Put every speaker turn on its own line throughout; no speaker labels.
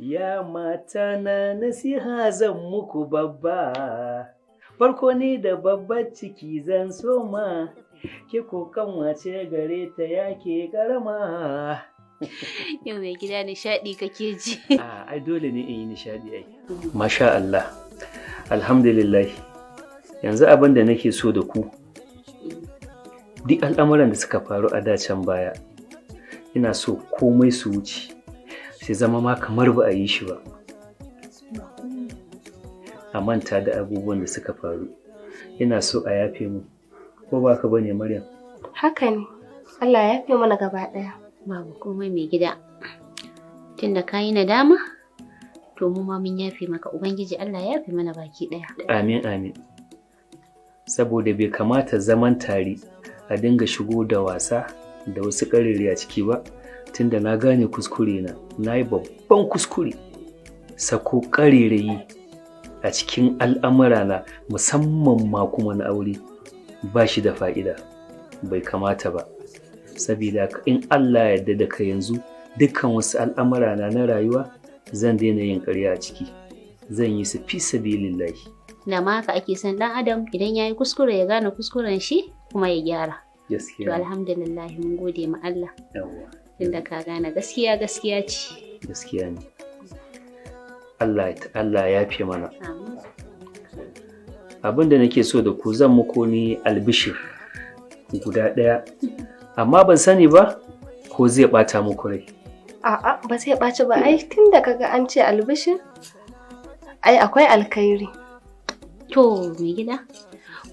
Ya mata na, nasiha zan muku babba. Farko ni da babbar ciki zan soma, ke ko kanwace gare ta yake karama.
Yau mai gida nishaɗi kake ji.
A ai dole ne in yi nishaɗi ai. Masha Allah. Alhamdulillah. Yanzu abin da nake so da ku, duk al'amuran da suka faru a da can baya, ina so komai su wuce, sai zama ma kamar ba a yi shi ba. A manta da abubuwan da suka faru. Ina so a yafe mu. Ko ba ka bane, Maryam?
Haka ne. Allah ya yafe mana gaba ɗaya.
Babu komai, mai gida. Tunda ka yi nadama, to mu ma mun yafe maka. Ubangiji Allah ya yafe mana baki ɗaya.
Amin, amin. Saboda bai kamata zaman tare a dinga shigo da wasa da wasu ƙarere a ciki ba, tunda na gane kuskure na, na yi babban kuskure. Sako ƙarerayi a cikin al'amurana, musamman ma kuma na aure, ba shi da fa'ida, bai kamata ba. Sabida haka in Allah ya yarda, daga yanzu dukkan wasu al'amurana na rayuwa zan daina yin ƙarya a ciki. Zan yi su fi sabilillahi.
Da ma haka ake son ɗan adam, idan ya yi kuskure ya gane kuskuren shi kuma ya gyara. To
Gaskiya.
alhamdulillah, mun gode ma Allah.
Yawwa.
Tunda ka gane gaskiya, gaskiya ce.
Gaskiya ne. Allah ya fi mana.
Amin.
Abin da nake so da ku, zan muku ni albishir guda ɗaya, amma ban sani ba ko zai ɓata muku rai.
A'a, ba zai ɓaci ba ai, tun da kaga an ce albishir, ai akwai alkhairi.
To mai gida,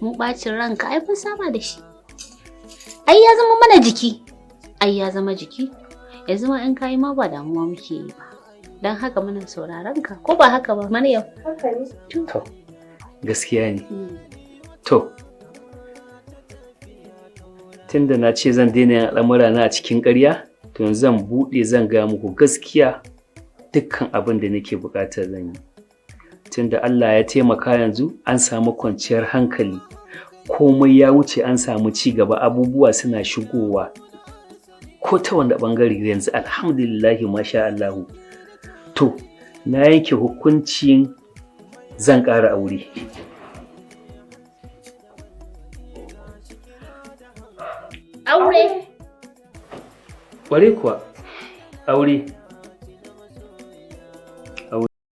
mu ɓacin ranka ai mun saba da shi. Ai ya zama mana jiki. Ai ya zama jiki. Yanzu ma in kayi ma ba damuwa muke yi ba. Don haka muna sauraron ka, ko ba haka ba, Maryam?
Haka ne.
To, gaskiya ne. To, tunda na ce zan daina yin al'amura na a cikin ƙarya, to yanzu zan buɗe, zan gaya muku gaskiya dukkan abin da nake buƙatar zan yi. Tunda Allah ya taimaka yanzu an samu kwanciyar hankali, komai ya wuce, an samu ci gaba, abubuwa suna shigowa ko ta wanda ɓangare yanzu, alhamdulillahi, masha Allahu. To, na yanke hukuncin zan ƙara aure.
Aure.
Ƙwarai kuwa, aure.